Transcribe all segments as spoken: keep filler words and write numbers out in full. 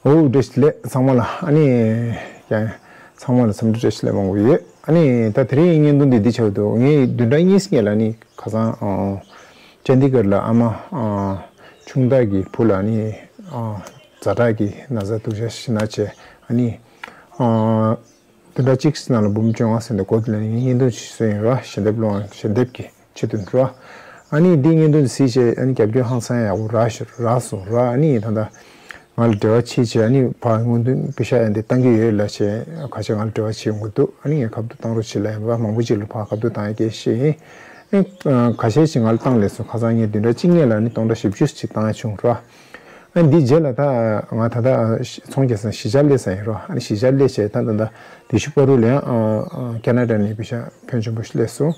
ཨོ་བཀྲ་ཤིས་བདེ་ལེགས་ཚང་མ་ལ། ཨ་ནི་ཡང་ཚང་མ་ལ་འཚམས་འདྲི་བཀྲ་ཤིས་བདེ་ལེགས་མང་པོ་ཡོད། ཨ་ནི་ད་དེ་རིང་བརྙན་ཐུང་འདི་འདི་ཆགས་འདུག་ངས་བདུན་ཕྲག་གཉིས་སྔོན་ལ་ནི་ཁ་སང་ཨ་ཅན་དི་གར་ལ་ཨ་མ་ཨ་ཆུང་བདག་གི་བུ་ལ་ནི་ཨ་ཛ་དྲག་གི་ན་ཚ་སྡུག་ཅག་ཞིག་ན་བྱས། ཨ་ནི་ཨ་བདུན་ཕྲག་གཅིག་ནང་ལ་འབུམ་བཅོ་ལྔ་ཟིན་ཏེ་འགོ་དེ་ལ་ནི་ངས་བརྙན་ཐུང་ཞིག་བཟོས་ཡིན་ར། ཞལ་འདེབས་སློང་ཞལ་འདེབས་ཀྱི་ཆེད་དུ་འགྲོ། ཨ་ནི་འདི་བརྙན་ཐུང་འདི་གཟིགས་བྱས་ཨ་ནི་རྒྱབ་སྐྱོར་ཧང་སང་ཡག་པོ་རག་ཤག་རག་སོང་ར། ཨ་ནི་ད་ལྟ་ང་ལ་འབྲེལ་བ་བྱེད་བྱས། ཨ་ནི་ཕར་སྔོན་ཐོན་པེ་ཤ་ཡང་འདི་བཏང་གི་ཡོད་ལབ་བྱས་ཁ་ཤས་ང་ལ་འབྲེལ་བ་བྱེད་ཡོང་གི་འདུག་ཨ་ནི་ངས་ཁ་ཐུག་བཏང་རོགས་བྱེད་ལབ་ཡིན་པ། མང་པོ་ཅིག་ལ་ཕར་ཁ་ཐུག་བཏང་ཡ་སྐད་བཤད་ཡིན། ཨ་ཁ་ཤས་ཅིག་ང་ལ་བཏང་ལས་སོང་། ཁ་སང་ངས་བདུན་ཕྲག་གཅིག་སྔོན་ལ་ཨ་ནི་སྟོང་ཕྲག་བཞི་བཅུ་ཅིག་བཏང་ཡ་བྱུང་ར། ཨ་འདི་རྗེས་ལ་ད་ང་ད་ལྟ་ཚོང་རྒྱག་ས་གཞིས་ཆགས་སླེབས་ས་ཡིན་རོ། ཨ་ནི་གཞིས་ཆགས་སླེབས་བྱས་ད་ད་ལྟ་དེ་ཤུ་པ་རུ་ལ་ཡང་ཨ་ཁེ་ན་ཌ་ནས་པེ་ཤ་ཕོན་ཆེན་པོ་ཞིག་སླེབས་སོང་།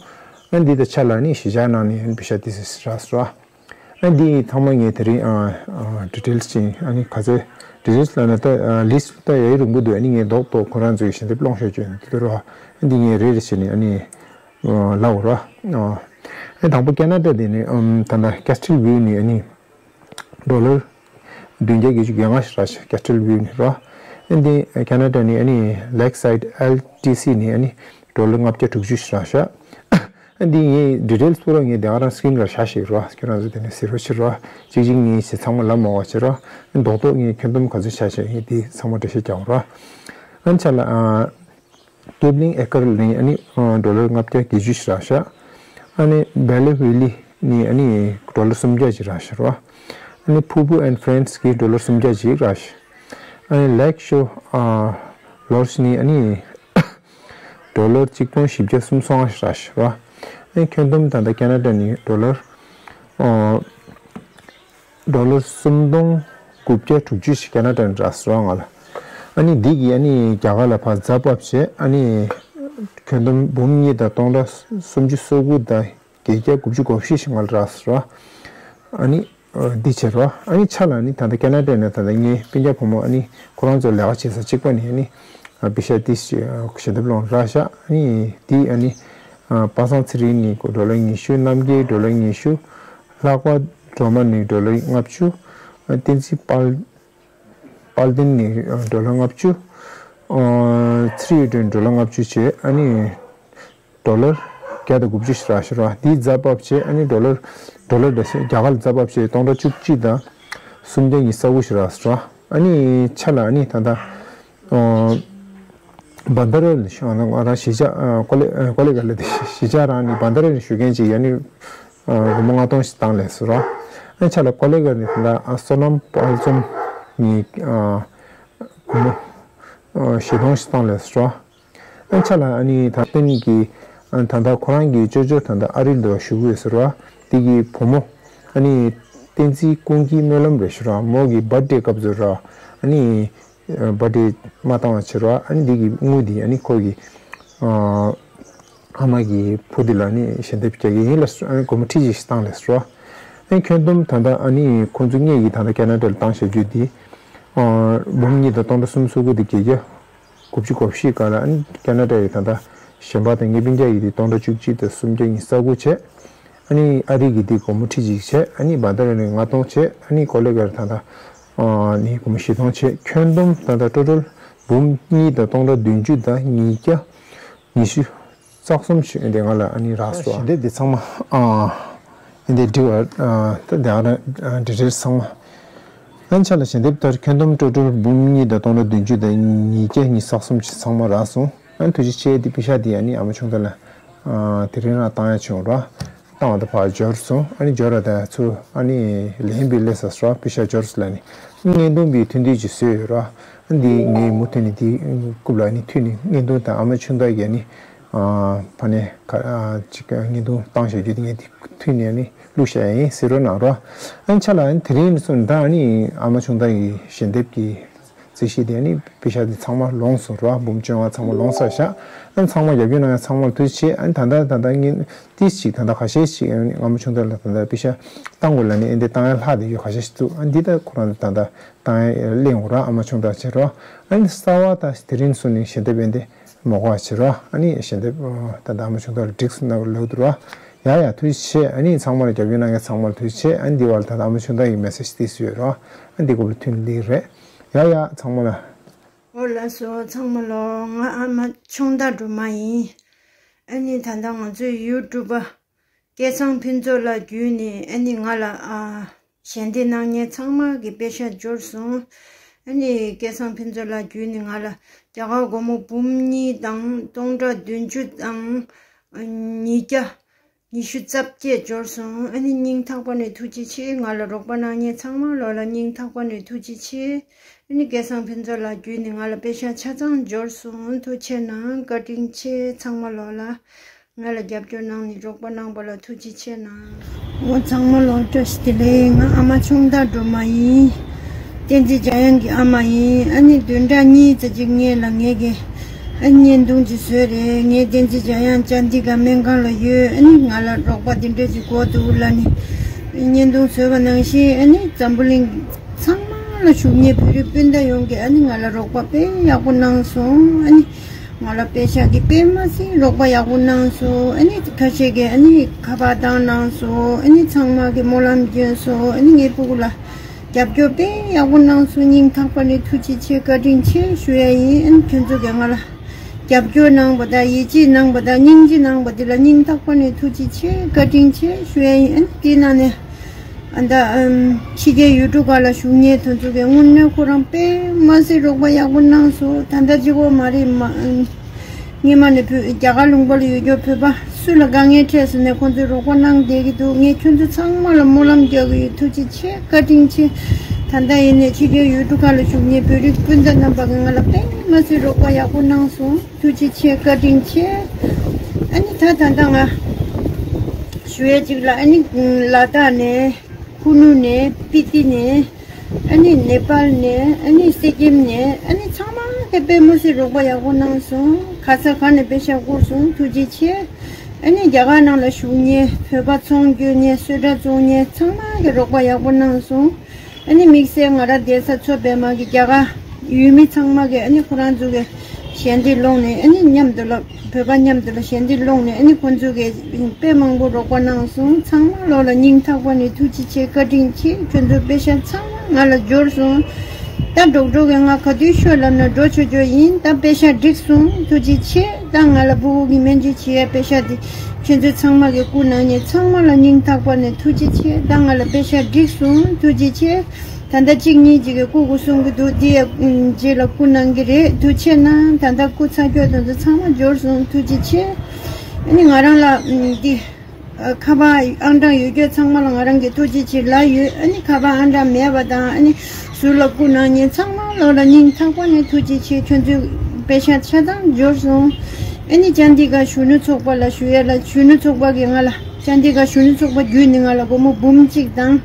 ཨ་འདི་ད་ཆ་ལ་ནི་གཞིས་ཆགས་ནང་ནས་པེ་ཤ་དེ་ཟིག་རག་སོང་། ཨ་འདི་ཚང་མ་ངས་དེ་རིང་ཨ་ཌི་ཊེལ་སི་ཅིག་ཨ་ནི་ག་ཚོད་ཌི་ཊེལ་སི་ལབ་ན་ད་ལིསི་ཊི་ད་ཡ་ཡི་རིང་པོ་འདུག་ཨ་ནི་ངས་རྡོག་རྡོག་ཁོ་རང་ཚོའི་ཞལ་འདེབས་སློང་ཤོག་ཅེས་འདི་རོ། ཨ་འདི་ངས་རེ་རེ་བྱས་ནས་ཨ་ནི་ལབ་རོ། ཨ་དང་པོ་ཁེ་ན་ཌ་དེ་ནི་ཨམ་ད་ལྟ་ཀེ་སི་ཊི་ལི་ཝིའུ་ནི་ཨ་ནི་ཌོ་ལར་བདུན་བརྒྱ་བརྒྱད་ཅུ་གྱ་ལྔ་ཞིག་རག་ཤག་ཀེ་སི་ཊི་ལི་ཝིའུ་ནི་རོ། ཨ་འདི་ཁེ་ན་ཌ་ནི་ཨ་ནི་ལེག་སའིཌ་ཨེལ་ཊི་སི་ནི་ཨ་ནི་ཌོ་ལར་ལྔ་བརྒྱ་དྲུག་ཅུ་ཞིག་རག་ཤག་ཨ་འདི་ངའི་ཌི་ཊེལ་སི་པུ་ར་ངས་དེ་ག་རང་སི་ཀི་རིན་ལ་བཞག་ཤིག་རོ། ཁྱོད་རང་ཚོ་དེ་ནས་གཟིགས་རོགས་བྱེད་རོ། གཅིག་གཅིག་གཉིས་ཞེས་ཚང་མ་ལབ་མ་དགོས་བྱེད་རོ། རྡོག་རྡོག་ངས་ཁྱོན་བསྡོམས་ག་ཚོད་བྱས་བྱས་ངས་དེ་ཚང་མ་འགྲེལ་བཤད་རྒྱག་རོ། ཨ་ཆ་ལ་ཨ། ཀེབ་ལིང་ཨེ་ཀར་ནི་ཨ་ནི་ཨ་ཌོ་ལར་ལྔ་བརྒྱ་བརྒྱད་ཅུ་ཞིག་རག་ཤག་ཨ་ནི་བེ་ལེ་ཝེ་ལི་ནི་ཨ་ནི་ཌོ་ལར་སུམ་བརྒྱ་ཅིག་རག་ཤག་ར། ཨ་ནི་ཕུ་བུ་ཨེན་ཕ་རེན་སི་གི་ཌོ་ལར་སུམ་བརྒྱ་ཅིག་རག་ཤག་ཨ་ནི་ལེག་ཤོ་ཨ་ལོར་སི་ནི་ཨ་ནི་ཌོ་ལར་གཅིག་སྟོང་བཞི་བརྒྱ་སུམ་ཅུ་སོ་ལྔ་ཞིག་རག་ཤག་ར། ཨ་ནི་ཁྱོན་བསྡོམས་ད་ལྟ་ཁེ་ན་ཌ་ནི་ཌོ་ལར་ཨ་ཌོ་ལར་སུམ་སྟོང་དགུ་བརྒྱ་དྲུག་ཅུ་ཞིག་ཁེ་ན་ཌ་ནས་རག་སོང་ང་ལ། ཨ་ནི་འདི་གིས་ཨ་ནི་རྒྱ་གར་ལ་ཕར་རྫ་བབས་བྱས། ཨ་ནི་ཁྱོན་བསྡོམས་འབུམ་གཉིས་དང་སྟོང་ཕྲག་སུམ་ཅུ་སོ་དགུ་དང་བརྒྱད་བརྒྱ་དགུ་བཅུ་གོ་བཞི་ཞིག་ང་ལ་རག་སོང་། ཨ་ནི་འདི་བྱས་རོ། ཨ་ནི་ཆ་ལ་ནི་ད་ལྟ་ཁེ་ན་ཌ་ནས་ད་ལྟ་ངའི་སྤུན་ཀྱག་བུ་མོ་ཨ་ནི་ཁོ་རང་ཚོ་ལས་ཀ་བྱེད་ས་གཅིག་པ་ནས་ཨ་ནི་པེ་ཤ་ཏིས་ཞེ་དེབ་ལོང་རག་ཤག་ཨ་ནི་འདི་ཨ་ནི་པ་སངས་ཚེ་རིང་ནི་ཌོ་ལར་ཉི་ཤུ། རྣམ་རྒྱལ་ཌོ་ལར་ཉི་ཤུ། ལྷག་པ་སྒྲོལ་མ་ནི་ཌོ་ལར་ལྔ་བཅུ། བསྟན་འཛིན་དཔལ་དཔལ་ལྡན་ནི་ཌོ་ལར་ལྔ་བཅུ། ཚེ་རིང་ཌོ་ལར་ལྔ་བཅུ་བྱས། ཨ་ནི་ཌོ་ལར་བརྒྱ་དང་དགུ་བཅུ་ཞིག་རག་ཤག་ར། དེའི་རྫ་བབས་བྱས། ཨ་ནི་ཌོ་ལར་ཌོ་ལར་དང་རྒྱ་གར་ལ་རྫ་བབས་བྱས་སྟོང་ཕྲག་བཅུ་གཅིག་དང་སུམ་བརྒྱ་ཉི་ཤུ་རྩ་དགུ་ཞིག་རག་སོང་ར། ཨ་ནི་ཆ་ལ་ཨ་ནི་ད་ལྟ་བན་དྷ་ར་ལ་ང་རང་གཞིས་ཆགས་ཀོ་ལེ་ཀོ་ལེ་གྷལ་ལ་དེ་གཞིས་ཆགས་རང་ནི་བན་དྷ་ར་ནས་བཞུགས་མཁན་ཅིག་ཡ་ནི་སྒོར་མོ་ལྔ་སྟོང་ཞིག་བཏང་ལས་སོང་ར། ཨ་ཆ་ལ་ཀོ་ལེ་གྷལ་ནས་ད་ལྟ་བསོད་ནམས་དཔལ་འཛོམས་ནི་སྒོར་མོ་བཞི་སྟོང་ཞིག་བཏང་ལས་སོང་ར། ཨ་ཆ་ལ་ཨ་ནི་ད་ལྟ་ནི་གི་ཨ་ད་ལྟ་ཁོ་རང་གི་ཅོ་ཅོ་ད་ལྟ་ཨ་རི་ལ་བཞུགས་ཡོད་ཟེར་བ་དེ་གི་བུ་མོ་ཨ་ནི་བསྟན་འཛིན་ཀུན་གྱི་སྨོན་ལམ་རེད་ཤག་ར། མོ་གི་བར་ཐི་ཌེ་སྐབས་སུ་ར། ཨ་ནི་བར་ཐི་ཌེ་མ་བཏང་བ་བྱེད་ར། ཨ་ནི་འདི་གི་དངུལ་འདི་ཨ་ནི་ཁོ་གི་ཨ་ཨ་མ་གི་བུ་འདི་ལ་ནི་ཞལ་འདེབས་རྒྱག་གི་ཡིན་ལ། ཨ་ནི་སྒོར་མོ་ཁྲི་གཅིག་ཞིག་བཏང་ལས་སོང་ར། ཨ་ནི་ཁྱོན་བསྡོམས་ད་ལྟ་ཨ་ནི་ཁོང་ཚོ་གཉིས་ཀྱིས་ད་ལྟ་ཁེ་ན་ཌ་ལ་བཏང་བཞག་རྒྱུ་འདི་ཨ་འབུམ་གཉིས་དང་སྟོང་ཕྲག་སུམ་ཅུ་སོ་དགུ་དེ་བརྒྱད་བརྒྱ་དགུ་བཅུ་གོ་བཞི་སྒང་ལ། ཨ་ནི་ཁེ་ན་ཌ་ཡི་ད་ལྟ་གཞན་པ་དང་ངའི་སྤུན་ཀྱག་ཡི་དེ་སྟོང་ཕྲག་བཅུ་གཅིག་དང་སུམ་བརྒྱ་ཉི་ཤུ་རྩ་དགུ་བྱས། ཨ་ནི་ཨ་རི་གི་དེ་སྒོར་མོ་ཁྲི་གཅིག་བྱས། ཨ་ནི་བན་དྷ་ར་ནས་ལྔ་སྟོང་བྱས། ཨ་ནི་ཀོ་ལེ་གྷལ་ད་ལྟ་ཨ་ནི་སྒོར་མོ་བཞི་སྟོང་བྱས། ཁྱོན་བསྡོམས་ད་ལྟ་ཊོ་ཊལ་འབུམ་གཉིས་དང་སྟོང་ཕྲག་བདུན་ཅུ་དང་ཉིས་བརྒྱ་ཉི་ཤུ་རྩ་གསུམ་ཞིག་ཨེ་འདི་ང་ལ་ཨ་ནི་རག་སོང་། ཞལ་འདེབས་འདི་ཚང་མ་ཨ་ཨེ་འདི་འབྲི་བ་ཨ་ད་དེ་ཨ་ཌི་ཊེལ་སི་ཚང་མ། ཨ་ནི་ཆ་ལ་ཞལ་འདེབས་ལྟར་ཁྱོན་བསྡོམས་ཊོ་ཊལ་འབུམ་གཉིས་དང་སྟོང་ཕྲག་བདུན་ཅུ་དང་ཉིས་བརྒྱ་ཉི་ཤུ་རྩ་གསུམ་ཞིག་ཚང་མ་རག་སོང་། ཨ་ནི་ཐུགས་རྗེ་ཆེ། འདི་པེ་ཤ་འདི་ཨ་ནི་ཨ་མ་ཆུང་བདག་ལ་ཨ་དེ་རིང་རང་བཏང་ཡ་བྱུང་ར། བཏང་བ་དང་ཕར་འབྱོར་སོང་། ཨ་ནི་འབྱོར་ར་ད་ཚུར་ཨ་ནི་ལན་པའི་ལས་ས་སོ་པེ་ཤ་འབྱོར་སོང་ལ་ནི་བརྙན་ཐུང་པའི་ཐུང་ཐུང་ཅིག་བཟོས་ཡོད་ར། ཨ་ནི་འདི་ངའི་མུ་མཐུད་ནས་འདི་རྐུབ་ལ་ནི་མཐུད་ནས་བརྙན་ཐུང་དང་ཨ་མ་ཆུང་བདག་གི་ཨ་ནི་ཨ་ཕ་ནས་ཁ་ཨ་ཅིག་བརྙན་ཐུང་བཏང་བཞག་རྒྱུ་དེ་ངས་འདི་མཐུད་ནས་ཨ་ནི་བླུགས་བཞག་ཡ་ཡིན། གཟིགས་རོགས་གནང་རོགས། ཨ་ནི་ཆ་ལ་ཨ་ནི་དེ་རིང་སོང་ད་ཨ་ནི་ཨ་མ་ཆུང་བདག་གི་ཞལ་འདེབས་ཀྱི་རྩིས་གཞི་དེ་ནི་པེ་ཤ་དེ་ཚང་མ་ལོངས་སོང་ར། འབུམ་བཅོ་ལྔ་ཚང་མ་ལོངས་ཚར་ཤག་ཨ་ནི་ཚང་མ་རྒྱབ་སྐྱོར་གནང་ཡ་ཚང་མ་ལ་ཐུགས་རྗེ་ཆེ། ཨ་ནི་ད་ལྟ་ད་ལྟ་ངས་ཏིས་ཅིག་ད་ལྟ་ཁ་ཤས་ཤིག་ཨ་ནི་ཨ་མ་ཆུང་བདག་ལ་ད་ལྟ་པེ་ཤ་བཏང་དགོས་ལ་ནི་ཨེ་འདི་བཏང་ཡ་ལྷག་བསྡད་ཡོད་ཁ་ཤས་ཤིག་འདུག་ཨ་ནི་འདི་ད་ཁོ་རང་ད་ལྟ་བཏང་ཡ་གླེང་འོ་ར། ཨ་མ་ཆུང་བདག་བྱེད་རོགས། ཨ་ནི་གསར་བ་ད་དེ་རིང་སོང་ནི་ཞལ་འདེབས་ཨེ་འདི་མ་གོ་བ་བྱེད་རོགས། ཨ་ནི་ཞལ་འདེབས་ད་ལྟ་ཨ་མ་ཆུང་བདག་ལ་འགྲིག་སོང་ན་ལོས་འདུག་རོགས། ཡ་ཡ་ཐུགས་རྗེ་ཆེ། ཨ་ནི་ཚང་མ་ལ་རྒྱབ་སྐྱོར་གནང་མཁན་ཚང་མ་ལ་ཐུགས་རྗེ་ཆེ། ཨ་ནི་འདི་བར་ད་ལྟ་ཨ་མ་ཆུང་བདག་གི་མེ་སེ་ཇི་ཏིས་ཡོད་རོགས། ཨ་ནི་འདི་སྐོར་ལ་མཐུད་ནས་ལེགས་རེད། ཡ་ཡ་ཚང་མ་ལ། འོ་ལགས་སོ་ཚང་མ་ལོ། ང་ཨ་མ་ཆུང་བདག་སྒྲོལ་མ་ཡིན། ཨ་ནི་ད་ལྟ་ང་ཚོའི་ཡུ་ཊུབ་པ་སྐལ་བཟང་ཕུན་ཚོགས་ལགས་བརྒྱུད་ནས་ཨ་ནི་ང་ལ་ཨ་ཞལ་འདེབས་གནང་མཁན་ཚང་མ་གི་པེ་ཤག་འབྱོར་སོང་། ཨ་ནི་སྐལ་བཟང་ཕུན་ཚོགས་ལགས་བརྒྱུད་ནས་ང་ལ་རྒྱ་གར་སྒོར་མོ་འབུམ་གཉིས་དང་སྟོང་ཕྲག་བདུན་ཅུ་དང་ཉིས་བརྒྱ་ཉི་ཤུ་རྩ་བརྒྱད་འབྱོར་སོང་། ཨ་ནི་སྙིང་ཐག་པ་ནས་ཐུགས་རྗེ་ཆེ། ང་ལ་རོགས་པ་གནང་མཁན་ཚང་མ་ལོ་ལ་སྙིང་ཐག་པ་ནས་ཐུགས་རྗེ་ཆེ། ཨ་ནི་སྐལ་བཟང་ཕུན་ཚོགས་ལགས་བརྒྱུད་ནས་ང་ལ་པེ་ཤག་ཆ་ཚང་འབྱོར་སོང་། ཐུགས་རྗེ་གནང་། བཀའ་དྲིན་ཆེ་ཚང་མ་ལོ་ལ། ང་ལ་རྒྱབ་སྐྱོར་གནང་ནས་རོགས་པ་གནང་བ་ལ་ཐུགས་རྗེ་ཆེ་གནང་། འོ་ཚང་མ་ལོ་བཀྲ་ཤིས་བདེ་ལེགས། ང་ཨ་མ་ཆུང་བདག་སྒྲོལ་མ་ཡིན། བསྟན་འཛིན་འཇམ་དབྱངས་ཀྱི་ཨ་མ་ཡིན། ཨ་ནི་བདུན་ཕྲག་གཉིས་ཙམ་ཅིག་སྔོན་ལ་ངེད་ཀྱི་ཨ་ནི་བརྙན་ཐུང་ཅིག་བཟོས་རེད། ངས་བསྟན་འཛིན་འཇམ་དབྱངས་ཅན་ཏི་ག་སྨན་ཁང་ལ་ཡོད། ཨ་ནི་ང་ལ་རོགས་པ་འདི་འདྲ་ཅིག་དགོས་འདུག་ལབ་ནས་བརྙན་ཐུང་བཟོས་པ་ནང་བཞིན་ཨ་ནི་འཛམ་བུ་གླིང་ཚང་མ་ལ་བཞུགས་མཁན་བོད་རིགས་སྤུན་ཟླ་ཡོངས་ཀྱིས་ཨ་ནི་ང་ལ་རོགས་པ་དཔེ་ཡག་པོ་གནང་སོང་། ཨ་ནི་ང་ལ་པེ་ཤག་གི་དཔེ་མ་སྲིད་རོགས་པ་ཡག་པོ་གནང་སོང་། ཨ་ནི་ཁ་ཤས་ཀྱིས་ཨ་ནི་ཁ་པར་བཏང་གནང་སོང་། ཨ་ནི་ཚང་མ་གིས་སྨོན་ལམ་སྐྱོན་སོང་། ཨ་ནི་ངའི་སྤུ་གུ་ལ་རྒྱབ་སྐྱོར་དཔེ་ཡག་པོ་གནང་སོང་། སྙིང་ཐག་པ་ནས་ཐུགས་རྗེ་ཆེ་བཀའ་དྲིན་ཆེ་ཞུ་ཡ་ཡིན། ཨ་ནི་ཁྱོད་ཚོ་གིས་ང་ལ་རྒྱབ་སྐྱོར་གནང་བ་དང་ཡིད་ཆེས་གནང་བ་དང་སྙིང་རྗེ་གནང་བ་དེ་ལ་སྙིང་ཐག་པ་ནས་ཐུགས་རྗེ་ཆེ་བཀའ་དྲིན་ཆེ་ཞུ་ཡ་ཡིན། ཨ་ནི་དེའི་ནང་ནས་ཨ་ད་ཨམ་ཕྱི་རྒྱལ་ཡུལ་གྲུ་ཁག་ལ་བཞུགས་མཁན་དེ་ཚོ་གིས་དངོས་གནས་ཁོ་རང་དཔེ་མ་སྲིད་རོགས་པ་ཡག་པོ་གནང་སོང་། ད་ལྟ་གཅིག་པོ་མ་རེད། མ་ཨམ་སྔོན་མ་ནས་བོད་རྒྱ་གར་ལུང་པ་ལ་ཡོད་རྒྱུ་བོད་པ་སུ་ལ་དཀའ་ངལ་འཕྲད་ཟེར་ནས་ཁོང་ཚོས་རོགས་པ་གནང་བསྡད་ཀྱི་འདུག་ངས་ཁྱོད་ཚོ་ཚང་མ་ལ་སྨོན་ལམ་རྒྱག་གི་ཡོད། ཐུགས་རྗེ་ཆེ་བཀའ་དྲིན་ཆེ། ད་ལྟ་ཡིན་ནས་ཕྱི་རྒྱལ་ཡུལ་གྲུ་ཁག་ལ་བཞུགས་མཁན་བོད་རིགས་སྤུན་ཟླ་རྣམ་པ་གིས་ང་ལ་དཔེ་མ་སྲིད་རོགས་པ་ཡག་པོ་གནང་སོང་། ཐུགས་རྗེ་ཆེ་བཀའ་དྲིན་ཆེ། ཨ་ནི་ད་ད་ལྟ་ང་ཞུ་ཡས་གཅིག་ལ་ཨ་ནི་ལ་དྭགས་ནས་ཁུ་ནུ་ནས་སྤི་ཏི་ནས་ཨ་ནི་ནེ་པཱལ་ནས་ཨ་ནི་སི་ཀིམ་ནས་ཨ་ནི་ཚང་མ་གིས་དཔེ་མ་སྲིད་རོགས་པ་ཡག་པོ་གནང་སོང་། ག་ས་ག་ནས་པེ་ཤག་བསྐུར་སོང་། ཐུགས་རྗེ་ཆེ། ཨ་ནི་རྒྱ་གར་ནང་ལ་བཞུགས་མཁན་བོད་པ་ཚོང་སྐྱོན་མཁན་གསོལ་ཁྲག་བཙོང་མཁན་ཚང་མ་གིས་རོགས་པ་ཡག་པོ་གནང་སོང་། ཨ་ནི་དམིགས་བསལ་ང་རང་བསྡད་ས་མཚོ་པདྨ་གི་རྒྱ་གར་ཡུལ་མི་ཚང་མ་གིས་ཨ་ནི་ཁོ་རང་ཚོ་གི་ཞལ་འདེབས་སློང་ནས་ཨ་ནི་མཉམ་དུ་ལ་བོད་པ་མཉམ་དུ་ལ་ཞལ་འདེབས་སློང་ནས་ཨ་ནི་ཁོ་ཚོ་གིས་དཔེ་མང་པོ་རོགས་པ་གནང་སོང་། ཚང་མ་ལོ་ལ་སྙིང་ཐག་པ་ནས་ཐུགས་རྗེ་ཆེ་བཀའ་དྲིན་ཆེ། ཁྱོད་ཚོ་པེ་ཤག་ཚང་མ་ང་ལ་འབྱོར་སོང་། ད་འགྲོ་འགྲོ་གི་ང་ག་དུས་ཤོད་ལབ་ན་འགྲོ་ཆོག་ཆོག་ཡིན། ད་པེ་ཤག་འགྲིག་སོང་། ཐུགས་རྗེ་ཆེ། ད་ང་ལ་ཕྲུ་གུ་གི་སྨན་བཅོས་བྱེད་ཡ་པེ་ཤག་དེ་ཁྱོད་ཚོ་ཚང་མ་གིས་བསྐུར་གནང་མཁན་ཚང་མ་ལ་སྙིང་ཐག་པ་ནས་ཐུགས་རྗེ་ཆེ། ད་ང་ལ་པེ་ཤག་འགྲིག་སོང་། ཐུགས་རྗེ་ཆེ། ད་ལྟ་གཅིག་གཉིས་ཅིག་གིས་བསྐུར་དགོས་གསུང་གི་འདུག་འདི་ཡ་རྗེས་ལ་བསྐུར་གནང་གི་རེད། ཐུགས་རྗེ་གནང་། ད་ལྟ་བསྐུར་ཚར་ཁྱོད་དེ་ཚོ་ཚང་མ་འབྱོར་སོང་། ཐུགས་རྗེ་ཆེ། ཨ་ནི་ང་རང་ལ་འདི་ཁ་པར་ཨང་གྲངས་ཡོད་རྒྱུ་ཚང་མ་ལ་ང་རང་གིས་ཐུགས་རྗེ་ཆེ་ལབ་ཡོད། ཨ་ནི་ཁ་པར་ཨང་གྲངས་མེད་པ་དང་ཨ་ནི་ཟུར་ལ་བསྐུར་གནང་མཁན་ཚང་མ་ལོ་ལ་སྙིང་ཐག་པ་ནས་ཐུགས་རྗེ་ཆེ། ཁྱོད་ཚོའི་པེ་ཤག་ཆ་ཚང་འབྱོར་སོང་། ཨ་ནི་ཅན་ཏི་ག་གཞོན་ནུ་ཚོགས་པ་ལ་ཞུ་ཡས་ལ་གཞོན་ནུ་ཚོགས་པ་གིས་ང་ལ་ཅན་ཏི་ག་གཞོན་ནུ་ཚོགས་པ་བརྒྱུད་ནས་ང་ལ་སྒོར་མོ་འབུམ་གཅིག་དང་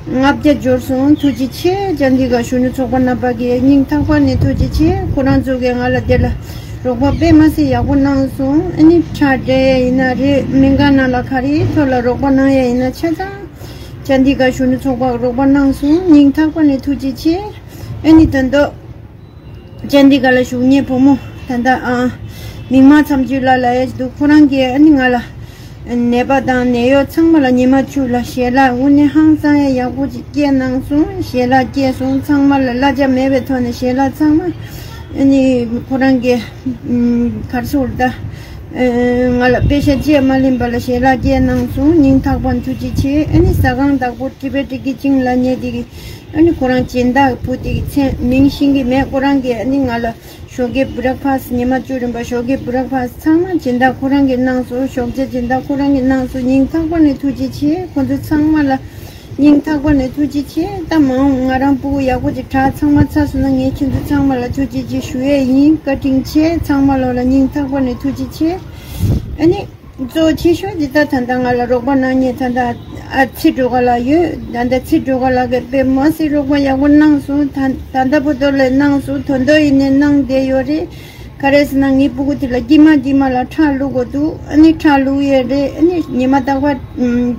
ལྔ་བརྒྱ་འབྱོར་སོང་། ཐུགས་རྗེ་ཆེ། ཅན་ཏི་ག་གཞོན་ནུ་ཚོགས་པ་རྣམ་པ་གིས་སྙིང་ཐག་པ་ནས་ཐུགས་རྗེ་ཆེ། ཁོ་རང་ཚོ་གིས་ང་ལ་དེ་ལ་རོགས་པ་དཔེ་མ་སྲིད་ཡག་པོ་གནང་སོང་། ཨ་ནི་ཁྲལ་སྤྲད་ཡས་ཡིན་ན་རེད། སྨན་ཁང་ནང་ལ་ག་རེའི་ཐོག་ལ་རོགས་པ་གནང་ཡས་ཡིན་ན་ཆ་ཚང་ཅན་ཏི་ག་གཞོན་ནུ་ཚོགས་པ་རོགས་པ་གནང་སོང་། སྙིང་ཐག་པ་ནས་ཐུགས་རྗེ་ཆེ། ཨ་ནི་ད་དུང་ཅན་ཏི་ག་ལ་བཞུགས་མཁན་བུ་མོ་ད་ལྟ་ཨ་མིག་དམར་མཚམས་གཅོད་ལགས་ལབ་ཡས་འདུག་ཁོ་རང་གིས་ཨ་ནི་ང་ལ་ནད་པ་དང་ནད་གཡོག་ཚང་མ་ལ་ཉི་མ་བཅུ་ལ་ཞལ་ལག་དངོས་གནས་ཧང་སང་ཡ་ཡག་པོ་ཅིག་སྐྱེལ་གནང་སོང་། ཞལ་ལག་སྐྱེལ་སོང་། ཚང་མ་ལ་གླ་ཆ་མེད་པའི་ཐོག་ནས་ཞལ་ལག་ཚང་མ་ཨ་ནི་ཁོ་རང་གིས་ཨམ་ག་རེ་ཟེར་དགོས་རེད། ད་ང་ལ་པེ་ཤག་ཅི་ཡང་མ་ལེན་པ་ལ་ཞལ་ལག་སྐྱེལ་གནང་སོང་། སྙིང་ཐག་པ་ནས་ཐུགས་རྗེ་ཆེ། ཨ་ནི་ཟ་ཁང་བདག་པོ་ཊི་བེཊ་ཀི་ཅིན་ལབ་མཁན་དེ་གིས་ཨ་ནི་ཁོ་རང་སྦྱིན་བདག་བུ་དེ་གི་མཚན་མིང་ཤེས་ཀྱི་མེད། ཁོ་རང་གིས་ཨ་ནི་ང་ལ་ཞོགས་ཀའི་བྷི་རེག་ཕ་སི་ཉི་མ་བཅུ་རིམ་པ་ཞོགས་ཀའི་བྷི་རེག་ཕ་སི་ཚང་མ་སྦྱིན་བདག་ཁོ་རང་གིས་གནང་སོང་། ཞོགས་ཇ་སྦྱིན་བདག་ཁོ་རང་གིས་གནང་སོང་། སྙིང་ཐག་པ་ནས་ཐུགས་རྗེ་ཆེ། ཁོ་ཚོ་ཚང་མ་ལ་སྙིང་ཐག་པ་ནས་ཐུགས་རྗེ་ཆེ། ད་མ་འོངས་ང་རང་སྤུ་གུ་ཡག་པོ་ཅིག་དྲག་ཚང་མ་ཚར་སོང་ན་ངས་ཁྱེད་ཚོ་ཚང་མ་ལ་ཐུགས་རྗེ་ཆེ་ཞུ་ཡས་ཡིན། བཀའ་དྲིན་ཆེ། ཚང་མ་ལོ་ལ་སྙིང་ཐག་པ་ནས་ཐུགས་རྗེ་ཆེ། ཨ་ནི། གཙོ་ཆེ་ཤོས་འདི་ལྟ་ད་ལྟ་ང་ལ་རོགས་པ་གནང་མཁན་ད་ལྟ་ཨ་ཚེ་སྒྲོལ་དཀར་ལགས་ཡོད། ད་ལྟ་ཚེ་སྒྲོལ་དཀར་ལགས་ཀྱིས་དཔེ་མ་སྲིད་རོགས་པ་ཡག་པོ་གནང་སོང་། ད་ད་ལྟ་བར་དུ་ལ་གནང་སོང་། དོན་དག་ཡིན་ནའི་གནང་བསྡད་ཡོད་རེད། ག་རེ་ཟེར་ན་ངའི་སྤུ་གུ་དེ་ལ་དཀྱིལ་མ་དཀྱིལ་མ་ལ་ཁྲག་བླུག་དགོས་འདུག་ཨ་ནི་ཁྲག་བླུག་ཡས་རེད། ཨ་ནི་ཉི་མ་རྟག་པར་ཨམ་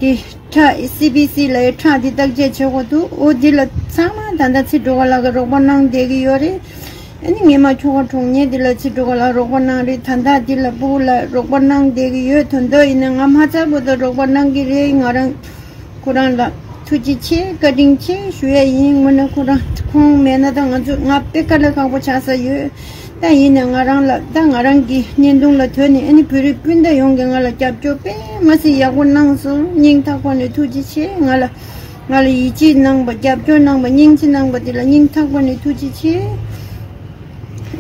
དེ་ཁྲག་སི་བི་སི་ལབ་ཡས་ཁྲག་དེ་བརྟག་དཔྱད་བྱེད་དགོས་འདུག་འོ་དེ་ལ་ཚང་མ་ད་ལྟ་ཚེ་སྒྲོལ་དཀར་ལགས་ཀྱིས་རོགས་པ་གནང་བསྡད་ཀྱི་ཡོད་རེད། ཨ་ནི་ངས་མ་ཁྱོ་ག་གྲོངས་ཉེ་འདི་ལ་ཚེ་སྒྲོལ་དཀར་ལགས་རོགས་པ་གནང་རེད། ད་ལྟ་འདི་ལ་སྤུ་གུ་ལ་རོགས་པ་གནང་བསྡད་ཀྱི་ཡོད། དོན་དག་ཡིན་ན་ང་མ་ཚར་བར་དུ་རོགས་པ་གནང་གི་རེད། ང་རང་ཁོ་རང་ལ་ ཐུགས་རྗེ་ཆེ། བཀའ་དྲིན་ཆེ་ཞུ་ཡ་ཡིན། དངོས་གནས་ཁོ་རང་ཁོང་མེད་ན་ད་ང་ཚོ་ང་དཔེ་དཀའ་ལས་ཁག་པོ་ཆགས་ས་ཡོད། ད་ཡིན་ནས་ང་རང་ལ་ད་ང་རང་གི་བརྙན་ཐུང་ལ་དོན་ནས་ཨ་ནི་བོད་རིགས་སྤུན་ཟླ་ཡོངས་ཀྱིས་ང་ལ་རྒྱབ་སྐྱོར་དཔེ་མ་སྲིད་ཡག་པོ་གནང་སོང་། སྙིང་ཐག་པ་ནས་ཐུགས་རྗེ་ཆེ། ང་ལ་ང་ལ་ཡིད་ཆེས་གནང་པ། རྒྱབ་སྐྱོར་གནང་པ། སྙིང་རྗེ་གནང་པ་དེ་ལ་སྙིང་ཐག་པ་ནས་ཐུགས་རྗེ་ཆེ།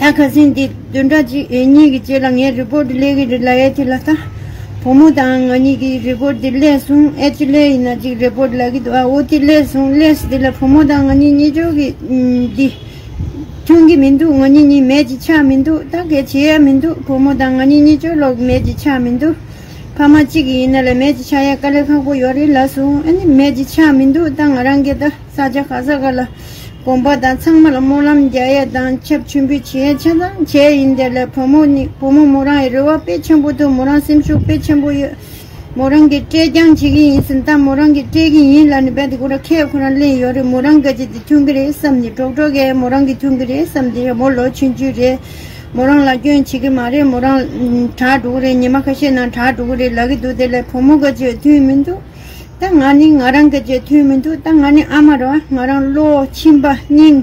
ད་ཁ་སང་འདི་བདུན་ཕྲག་གཅིག་གཉིས་ཀྱི་རྗེས་ལ་ངས་རི་པོར་ཊི་སླེབས་ཀྱི་རེད་ལབ་ཡས་དེ་ལ་ད་བུ་མོ་དང་ང་གཉིས་ཀྱི་རི་པོར་ཊི་འདི་སླེབས་སོང་། ཨེ་ཅི་སླེབས་ཡིན་ན་ཅིག་རི་པོར་ཊི་ལབ་ཀྱི་འདུག་ཨ་འོ་དེ་སླེབས་སོང་། སླེབས་སོང་དེ་ལ་བུ་མོ་དང་ང་གཉིས་གཉིས་ཆོག་གི་འདི་མཐུན་གྱི་མི་འདུག་ང་གཉིས་གཉིས་མེད་ཅིག་ཆགས་མི་འདུག་ད་གལ་བྱེད་ཡ་མི་འདུག་བུ་མོ་དང་ང་གཉིས་གཉིས་ཆོག་ལོག་མེད་ཅིག་ཆགས་མི་འདུག་ཕ་མ་གཅིག་ཡིན་ན་ལ་མེད་ཅིག་ཆགས་ཡ་དཀའ་ལས་ཁག་པོ་ཡོད་རེད་ལབ་སོང་། ཨ་ནི་མེད་ཅིག་ཆགས་མི་འདུག་ད་ང་རང་གིས་ད་ས་ཆ་ག་ས་ག་ལ་དགོན་པ་དང་ཚང་མ་ལ་སྨོན་ལམ་རྒྱག་ཡ་དང་ཆབ་ཆུན་པོ་བྱེད་ཡ་ཆ་ཚང་བྱས་ཡིན་དེ་ལ་བུ་མོ་ནི་བུ་མོ་མོ་རང་ཡི་རེ་བ་དཔེ་ཆེན་པོ་འདུག་མོ་རང་སེམས་ཤུགས་དཔེ་ཆེན་པོ་ཡོད། མོ་རང་གིས་སྤྲད་རྐྱང་བྱེད་ཀྱི་ཡིན་ཟེར། ད་མོ་རང་གིས་སྤྲད་ཀྱི་ཡིན་ལབ་ནས་བས་དེ་ཁོ་རང་ཁས་ཁོ་རང་ལེན་ཡོད་རེད། མོ་རང་ག་ཅི་དེ་མཐུན་གྱི་རེད་བསམ་ནས་གྲོགས་གྲོགས་གས་མོ་རང་གིས་མཐུན་གྱི་རེད་བསམ་དེ་མོ་ལོ་ཆུང་ཆུང་རེད། མོ་རང་ལ་སྐྱོན་བྱེད་ཀྱི་མ་རེད། མོ་རང་དྲག་འགྲོ་གི་རེད། ཉི་མ་ཁ་ཤས་ནང་དྲག་འགྲོ་གི་རེད་ལབ་ཀྱི་འདུག་དེ་ལས་བུ་མོ་ག་ཅི་མཐུན་མི་འདུག་ད་ང་ནི་ང་རང་ག་ཅི་མཐུན་མི་འདུག་ད་ང་ནི་ཨ་མ་རེད་བ། ང་རང་བློ་མཆིན་པ་སྙིང་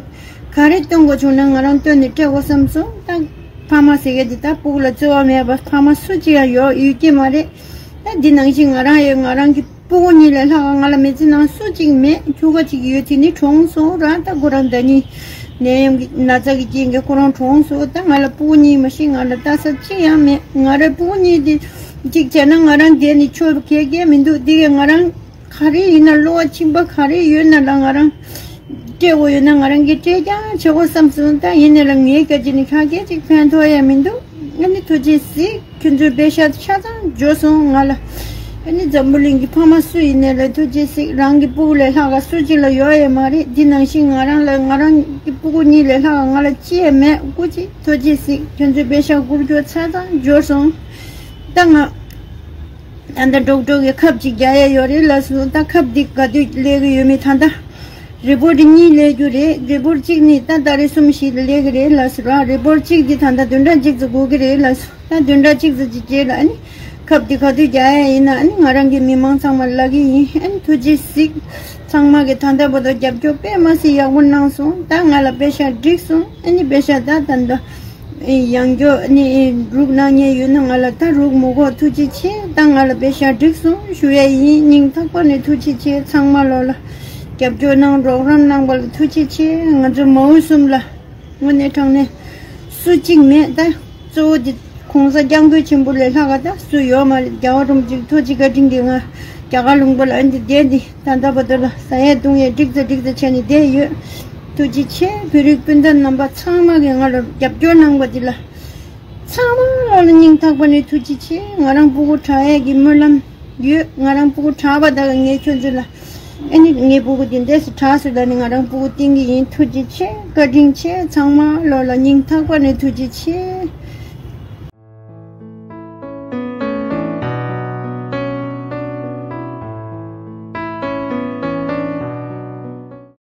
ག་རེ་གཏོང་དགོས་བྱུང་ན་ང་རང་བཏོན་ནས་སྤྲད་དགོས་བསམ་སོང་། ད་ཕ་མ་ཟེར་མཁན་འདི་ད་སྤུ་གུ་ལ་བརྩེ་བ་མེད་པ་ཕ་མ་སུ་གཅིག་ཡང་ཡོད་ཡོད་ཀྱི་མ་རེད། ད་འདི་ནང་བཞིན་ང་རང་ཡོད། ང་རང་གི་སྤུ་གུ་གཉིས་ལས་ལྷག་ང་ལ་མི་ཚེ་ནང་སུ་གཅིག་མེད། ཁྱོ་ག་གཅིག་ཡོད་དེ་ནི་གྲོངས་སོང་ར། ད་ཁོ་རང་ཟླ་ཉིན་ནད་ཡམས་ཀྱི་ན་ཚ་གི་རྐྱེན་གྱིས་ཁོ་རང་གྲོངས་སོང་། ད་ང་ལ་སྤུ་གུ་གཉིས་མ་གཏོགས་ང་ལ་ལྟ་ས་གཅིག་ཡང་མེད། ང་རའི་སྤུ་གུ་གཉིས་དེ་གཅིག་བྱས་ན་ང་རང་བསྡད་ནས་ཆོག་གི་གེ་མི་འདུག་འདི་གས་ང་རང་ག་རེ་ཡིན་ན་བློ་མཆིན་པ་ག་རེ་ཡོད་ན་ལ་ང་རང་སྤྲད་དགོས་ཡོད་ན་ང་རང་གིས་སྤྲད་རྐྱང་བྱེད་དགོས་བསམ་སོང་། ད་ཡིན་ནའི་ལ་ངའི་སྐད་ཆ་ནི་ཁ་སྐད་ཅིག་ཕན་ཐོགས་ཡ་མི་འདུག་ཨ་ནི་ཐུགས་རྗེ་གཟིགས། ཁྱོད་ཚོའི་པེ་ཤག་ཆ་ཚང་འབྱོར་སོང་ང་ལ། ཨ་ནི་འཛམ་བུ་གླིང་གི་ཕ་མ་སུ་ཡིན་ནའི་ལ་ཐུགས་རྗེ་གཟིགས། རང་གི་སྤུ་གུ་ལས་ལྷག་ག་སུ་གཅིག་ལ་ཡོད་ཡ་མ་རེད། འདི་ནང་བཞིན་ང་རང་ལ་ང་རང་གི་སྤུ་གུ་གཉིས་ལས་ལྷག་ག་ང་ལ་ཅི་ཡ་མེད། སྐུ་མཁྱེན་ཐུགས་རྗེ་གཟིགས། ཁྱོད་ཚོའི་པེ་ཤག་དགུ་བཅུ་ཆ་ཚང་འབྱོར་སོང་། ད་ང་ད་ལྟ་འགྲོགས་འགྲོགས་ཀྱི་ཁབ་ཅིག་རྒྱག་ཡ་ཡོད་རེད་ལབ་སོང་། ད་ཁབ་འདི་ག་དུས་སླེབས་ཀྱི་ཡོད་མེད་ད་ལྟ་རི་པོར་ཊི་གཉིས་སླེབས་རྒྱུ་རེད། རི་པོར་ཊི་གཅིག་ནི་ད་ད་རེས་གསུམ་བཞི་ལ་སླེབས་ཀྱི་རེད་ལབ་སོང་ར། རི་པོར་ཊི་གཅིག་འདི་ད་ལྟ་བདུན་ཕྲག་གཅིག་ཙམ་འགོར་གྱི་རེད་ལབ་སོང་། ད་བདུན་ཕྲག་གཅིག་ཙམ་གྱི་རྗེས་ལ་ཨ་ནི་ཁབ་འདི་ག་དུས་རྒྱག་ཡ་ཡིན་ན་ཨ་ནི་ང་རང་གི་མི་མང་ཚང་མ་ལ་ལབ་ཀྱི་ཡིན། ཨ་ནི་ཐུགས་རྗེ་གཟིགས། ཚང་མ་གི་ད་ལྟ་བར་དུ་རྒྱབ་སྐྱོར་དཔེ་མ་སྲིད་ཡག་པོ་གནང་སོང་། ད་ང་ལ་པེ་ཤག་འགྲིག་སོང་། ཨ་ནི་པེ་ཤག་ད་ད་ལྟ་ཡང་སྐྱོར་ནི་རུག་གནང་མཁན་ཡོད་ན་ང་ལ་ད་རུག་མི་དགོས། ཐུགས་རྗེ་ཆེ། ད་ང་ལ་པེ་ཤག་འགྲིག་སོང་ཞུ་ཡ་ཡིན། སྙིང་ཐག་པ་ནས་ཐུགས་རྗེ་ཆེ། ཚང་མ་ལོ་ལ་རྒྱབ་སྐྱོར་གནང་རོགས་རམ་གནང་པ་ལ་ཐུགས་རྗེ་ཆེ། ང་ཚོ་མ་འོངས་གསུམ་ལ་དངོས་གནས་དྲང་གནས་སུ་གཅིག་མེད། ད་གཙོ་བོ་འདི་༸གོང་ས་༸སྐྱབས་མགོན་ཆེན་པོ་ལས་ལྷག་ག་ད་སུ་ཡོད་མ་རེད། རྒྱལ་བ་རིན་པོ་ཆེ་ཐུགས་རྗེ་བཀའ་དྲིན་གྱིས་ང་རྒྱ་གར་ལུང་པ་ལ་ཨ་འདི་བསྡད་འདི། ད་ལྟ་བར་དུ་ལ་ཟ་ཡས་བཏུང་ཡས་འགྲིག་ཙམ་འགྲིག་ཙམ་བྱས་ནས་བསྡད་ཡོད། ཐུགས་རྗེ་ཆེ། བོད་རིགས་སྤུན་ཟླ་རྣམ་པ་ཚང་མ་གིས་ང་ལ་རྒྱབ་སྐྱོར་གནང་བ་འདི་ལ་ཚང་མ་ལ་སྙིང་ཐག་པ་ནས་ཐུགས་རྗེ་ཆེ། ང་རང་སྤུ་གུ་དྲག་ཡས་ཀྱི་སྨོན་ལམ་ཡོད། ང་རང་སྤུ་གུ་དྲག་པ་དག་གིས་ངས་ཁྱོད་ཚོ་ལ་ཨ་ནི་ངའི་སྤུ་གུ་འདི་འདྲས་སུ་དྲག་སོང་ལབ་ནས་ང་རང་སྤུ་གུ་བསྟན་གྱི་ཡིན། ཐུགས་རྗེ་ཆེ། བཀའ་དྲིན་ཆེ། ཚང་མ་ལོ་ལ་སྙིང་ཐག་པ་ནས་ཐུགས་རྗེ་ཆེ།